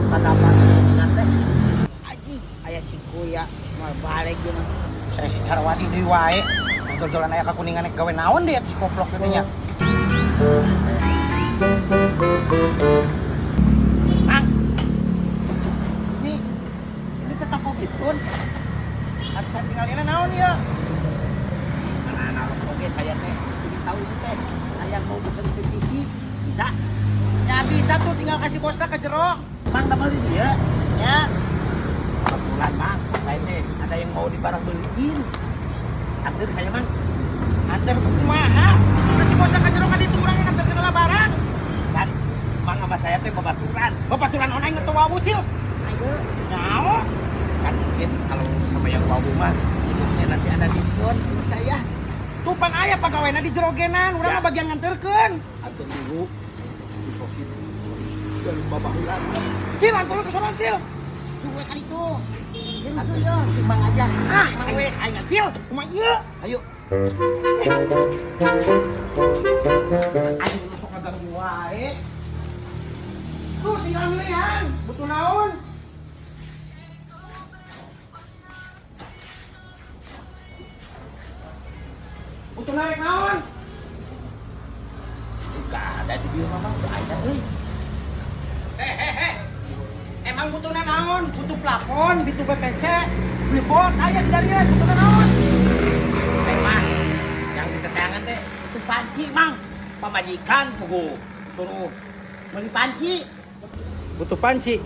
Padapan kuningan teh. Aji, aya si Kuya Ismail balik ieu mah. Saya si Carwadi deui wae. Jol-jolan aya ka Kuningan rek gawe naon deui atuh si koplok teh nya. Mang. Ini ke toko Gibson. Atuh tinggalina naon ieu? Mana oke saya teh ingin tahu ini teh. Saya mau pesen PVC. Bisa? Ya bisa tuh tinggal kasih bosna ke jero. Mang damel di dia. Ya. Kebetulan Mang, saya teh ada yang mau dibarang beliin. Anter saya Mang. Anter kumaha? Itu kasih bosna ka jero ka ditu urang nganterkeun heula barang. Kan Mang sama saya teh babaturan. Babaturan oneng teu wawu cil. Ayo. Nyaho. Kan mungkin kalau sama yang wawu mah bosnya nanti ada diskon sama saya. Tuh pan aya pagawena di jerogenan, urang Ya. mah bagian nganterkeun. Anter dulu. Itu sohib. Dan babahulan. Cil, anter ke sono cil. Suwe kan itu. Ya rusuh ya, si Mang aja. Ah, mang we aing cil. Kumaha ieu? Ayo. Aing sok ngaganggu wae. Tuh tinggal milihan, butuh naon? Butuh narek naon? Enggak ada di dia mama, udah ada sih. Eh. Emang butuhna naon? Butuh plafon, butuh PVC, billboard, aya di dieu butuhna naon? Teh mah, yang ditetangan teh itu panci Mang. Pamajikan pugu. Suruh beli panci. Butuh panci.